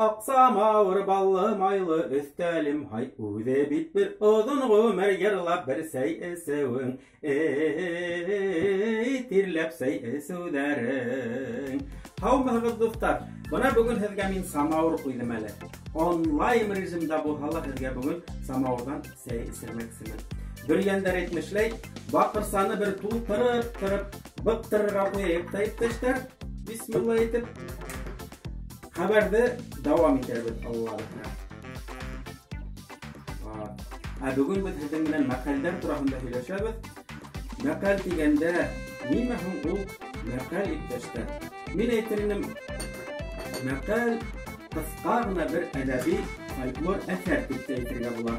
Аҡ самауыр, баллы майлы өҫтәлем, һай, үҙе бит бер оҙон ғүмер йырлап бер сәй эсеүең, эй, тирләп сәй эсеүҙәрең. Һаумыһығыҙ, дуҫтар! Бына бөгөн һеҙгә мин самауыр ҡуйҙым әле. Онлайн режимда булһа ла һеҙгә бөгөн самауырҙан сәй эсермәксемен. Бөрйәндәр әйтмешләй, баҡырсаны бер тултырып тороп, быҡтырырға ҡуяйыҡ та, иптәштәр. Бисмилла әйтеп, хәбәрҙе дауам итәбеҙ, Алла бирһә. Ә бөгөн беҙ һеҙҙең менән мәҡәлдәр тураһында һөйләшәбеҙ. Мәҡәл тигәндә нимә һуң ул мәҡәл, иптәштәр? Мин әйтер инем, мәҡәл ҡыҫҡа ғына бер әҙәби фольклор әҫәр тип тә әйтергә була.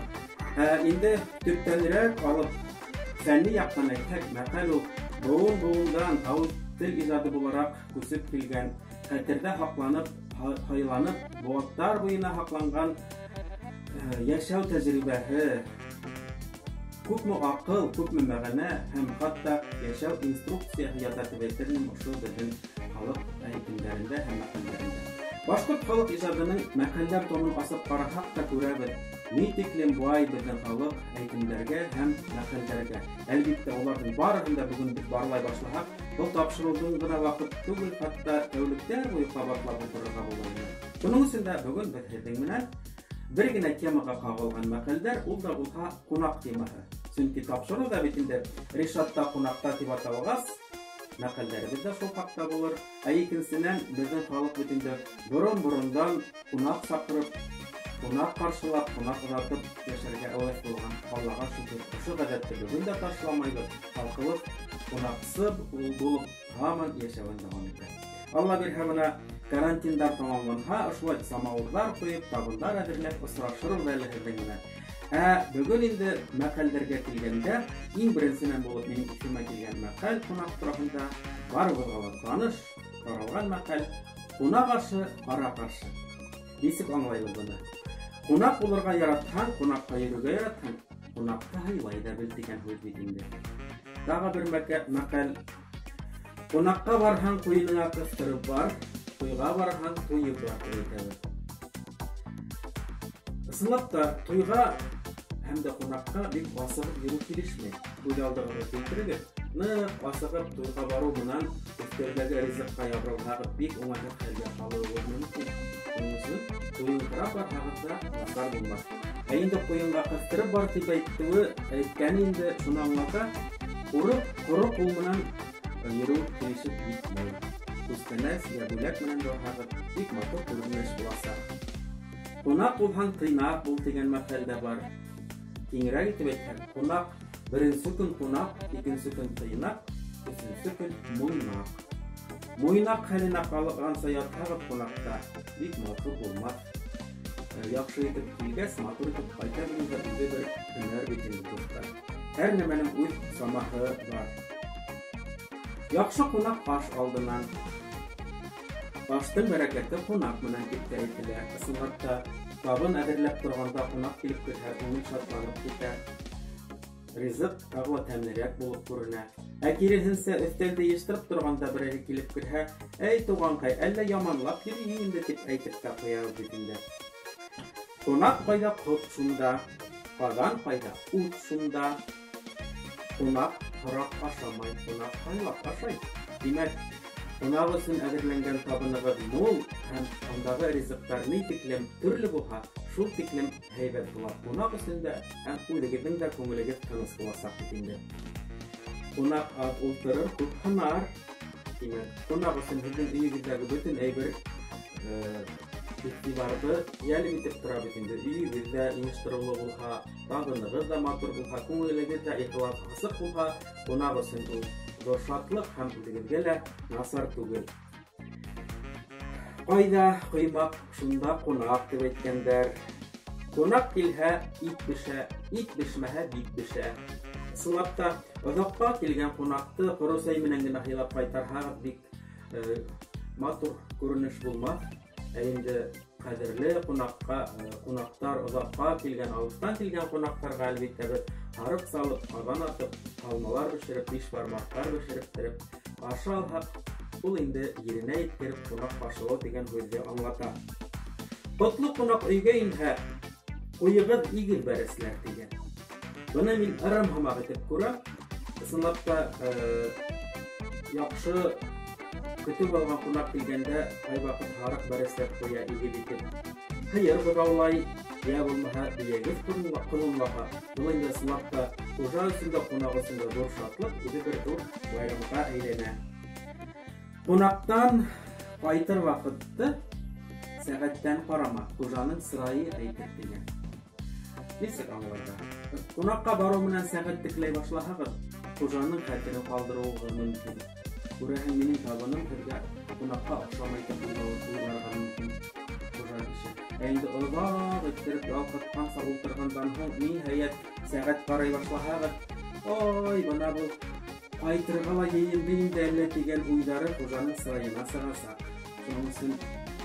Ә инде төптәнерәк алып фәнни яҡтан әйтһәк, мәҡәл ул быуын-быуындан ауыҙ тел ижады булараҡ күсеп килгән, хәтерҙә һаҡланып, һайланып, быуаттар буйына һаҡланған йәшәү тәжрибәһе, күпме аҡыл, күпме мәғәнә һәм хатта йәшәү инструкцияһы ята тип әйтер инем ошо беҙҙең халыҡ әйтемдәрендә һәм мәҡәлдәрендә. Башҡорт халыҡ ижадының мәҡәлдәр томын асып ҡараһаҡ та күрәбеҙ, ни тиклем бай беҙҙең халыҡ әйтемдәргә һәм мәҡәлдәргә. Әлбиттә, уларҙың барыһын да бөгөн беҙ барлай башлаһаҡ, был тапшырыуҙың ғына ваҡыт түгел, хатта тәүлектәр буйы ҡабатлап ултырырға була ине. Шуның өсөн дә бөгөн беҙ һеҙҙең менән бер генә темаға ҡағылған мәҡәлдәр, ул да булһа ҡунаҡ темаһы. Сөнки тапшырыу ҙа бит инде Ришатта ҡунаҡта тип аталғас, мәҡәлдәребеҙ дә шул хаҡта булыр. Ә икенсенән, беҙҙең халыҡ бит инде борон-борондан ҡунаҡ саҡырып, ҡунаҡ ҡаршылап, ҡунаҡ оҙатып йәшәргә әүәҫ булған. Аллаға шөкөр, ошо ғәҙәтте бөгөн дә ташламайбыҙ. Халҡыбыҙ ҡунаҡсы булып һаман йәшәүен дауам итә. Алла бирһә, бына карантиндар тамамланһа, ошолай самауырҙар ҡуйып, табындар әҙерләп осрашырбыҙ әле һеҙҙең менән. Ә бөгөн инде мәҡәлдәргә килгәндә, иң беренсенән булып минең иҫемә килгән мәҡәл ҡунаҡ тураһында барыбыҙға ла таныш, таралған мәҡәл: ҡунаҡ ашы ҡара ҡаршы. Нисек аңлайбыҙ быны? Ҡунаҡ булырға яратһаң, ҡунаҡҡа йөрөргә яратһаң, ҡунаҡты һыйлай ҙа бел тигән һүҙ бит инде. Тағы бер мәҡәл: ҡунаҡҡа барһаң, ҡуйыныңа ҡыҫтырып бар, туйға барһаң, туйып бар тип әйтәбеҙ. Ысынлап та, туйға һәм дә ҡунаҡҡа бик асығып йөрөү килешмәй. Күҙ алдығыҙға килтерегеҙ, ныҡ асығып туйға барыу менән өҫтәлдәге ризыҡҡа ябырылһағыҙ, бик уңайһыҙ хәлгә ҡалыуығыҙ мөмкин. Шуның өсөн туйыңҡырап барһағыҙ ҙа насар булмаҫ. Ә инде ҡуйынға ҡыҫтырып бар тип әйткәне инде шуны аңлата: ҡоро ҡул менән йөрөү килешеп етмәй. Күстәнәс йә бүләк менән барһағыҙ, бик матур күренеш буласаҡ. Ҡунаҡ булһаң, тыйнаҡ бул тигән мәҡәл дә бар. Киңерәк итеп әйтһәк, ҡунаҡ беренсе көн ҡунаҡ, икенсе көн тыйнаҡ, өсөнсө көн муйнаҡ. Муйнаҡ хәленә ҡалғанса ятһағыҙ ҡунаҡта, бик матур булмаҫ. Яҡшы итеп килгәс, матур итеп ҡайта белеү ҙә үҙе бер һөнәр бит инде, дуҫтар. Һәр нәмәнең үҙ самаһы бар. Яҡшы ҡунаҡ аш алдынан. Аштың бәрәкәте ҡунаҡ менән тип тә әйтелә. Ысынлап та, табын әҙерләп торғанда ҡунаҡ килеп керһә, күңел шатланып китә. Ризыҡ тағы ла тәмлерәк булып күренә. Ә киреһенсә, өҫтәлде йыйыштырып торғанда берәйһе килеп керһә, әй, туғанҡай, әллә яманлап йөрөйһөң инде тип әйтеп тә ҡуябыҙ бит инде. Ҡунаҡ ҡайҙа, ҡот шунда. Ҡаҙан ҡайҙа, ут шунда. Ҡунаҡ һорап ашамай, ҡунаҡ һайлап ашай. Тимәк, ҡунаҡ өсөн әҙерләнгән табынығыҙ мул һәм ундағы ризыҡтар ни тиклем төрлө булһа, шул тиклем һәйбәт була. Ҡунаҡ өсөн дә һәм үҙегеҙҙең дә күңелегеҙ тыныс буласаҡ бит инде. Ҡунаҡ аҙ ултырыр, күп һынар. Тимәк, ҡунаҡ өсөн һеҙҙең өйөгөҙҙәге бөтөн әйбер иғтибарҙы йәлеп итеп тора бит инде. Өйөгөҙ ҙә йыйыштырыулы булһа, табынығыҙ ҙа матур булһа, күңелегеҙ ҙә ихлас асыҡ булһа, ҡунаҡ өсөн ул ҙур шатлыҡ һәм үҙегеҙгә лә насар түгел. Ҡайҙа ҡоймаҡ, шунда ҡунаҡ тип әйткәндәр. Ҡунаҡ килһә, ит бешә, ит бешмәһә, бит бешә. Ысынлап та, оҙаҡҡа килгән ҡунаҡты ҡоро сәй менән генә һыйлап ҡайтарһағыҙ, бик матур күренеш булмаҫ. Ә инде ҡәҙерле ҡунаҡтар, оҙаҡҡа килгән, алыҫтан килгән ҡунаҡтарға әлбиттә беҙ һарыҡ салып, ҡаҙан атып, алмалар бешереп, биш бармаҡтар бешереп тереп ҡаршы алһаҡ, ул инде еренә еткереп ҡунаҡ ҡаршылау тигән һүҙҙе аңлата. Ҡотло ҡунаҡ өйгә инһә, ҡуйығыҙ игеҙ бәрәсләр тигән. Быны мин ырым һымаҡ итеп күрәм. Ысынлап та яҡшы көтөп алған ҡунаҡ килгәндә ҡайваҡыт һарыҡ бәрәсләп ҡуя игеҙ итеп. Һыйыр бығаулай, йә булмаһа бейәгеҙ ҡолонлаһа. Был инде ысынлап та хужа өсөн дә, ҡунаҡ өсөн дә ҙур шатлыҡ, үҙе бер ҙур байрамға әйләнә. Ҡунаҡтан ҡайтыр ваҡытты сәғәттән ҡарама, хужаның сырайы әйтер тигән. Нисек аңларға? Ҡунаҡҡа барыу менән сәғәт текләй башлаһағыҙ, хужаның хәтерен ҡалдырыуығыҙ мөмкин. Күрәһең, минең табыным һеҙгә ҡунаҡҡа оҡшамай тип уйларға мөмкин хужа кеше. Ә инде оҙаҡ иттереп ялҡытҡанса ултырғандан һуң, ниһайәт, сәғәт ҡарай башлаһағыҙ, ой, бына был ҡайтырға ла йыйынды инде әллә тигән уйҙары хужаның сырайына сығасаҡ. Шуның өсөн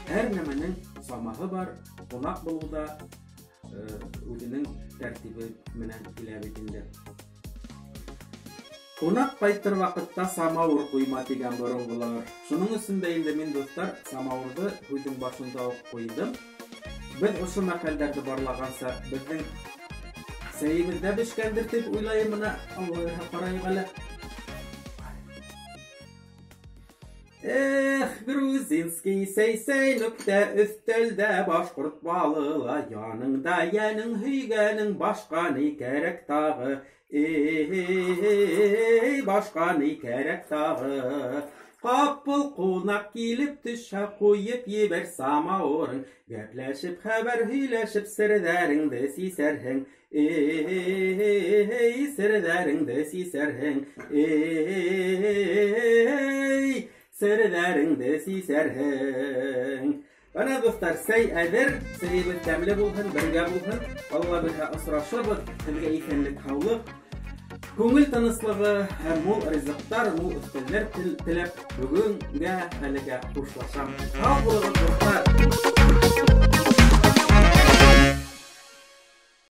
һәр нәмәнең самаһы бар, ҡунаҡ булыуҙа үҙенең тәртибе менән килә бит инде. Ҡунаҡ ҡайтыр ваҡытта самауыр ҡуйма тигән боронғолар. Шуның өсөн дә инде мин, дуҫтар, самауырҙы һүҙҙең башында уҡ ҡуйҙым. Беҙ ошо мәҡәлдәрҙе барлағанса, беҙҙең сәйебеҙ ҙә бешкәндер тип уйлайым. Бына Аллаһ ҡарайыҡ әле. Эх, грузинский сәй-сәй нөктә өҫтәлдә башҡорт балыла, яныңда йәнең һөйгәнең, башҡа ни кәрәк тағы? Эй, башҡа ни кәрәк тағы? Ҡапыл ҡунаҡ килеп төшһә, ҡуйып ебәр самауырың, гәпләшеп, хәбәр һөйләшеп, серҙәреңде сисәрһең. Эй, серҙәреңде сисәрһең. Эй, серҙәреңде сисәрһең. Бына, дуҫтар, сәй әҙер, сәйебеҙ тәмле булһын, бергә булһын. Алла бирһә, осрашырбыҙ. Һеҙгә иҫәнлек, һаулыҡ, күңел тыныслығы һәм мул ризыҡтар, мул өҫтәлдәр теләп, бөгөнгә әлегә хушлашам. Һау булығыҙ, дуҫтар!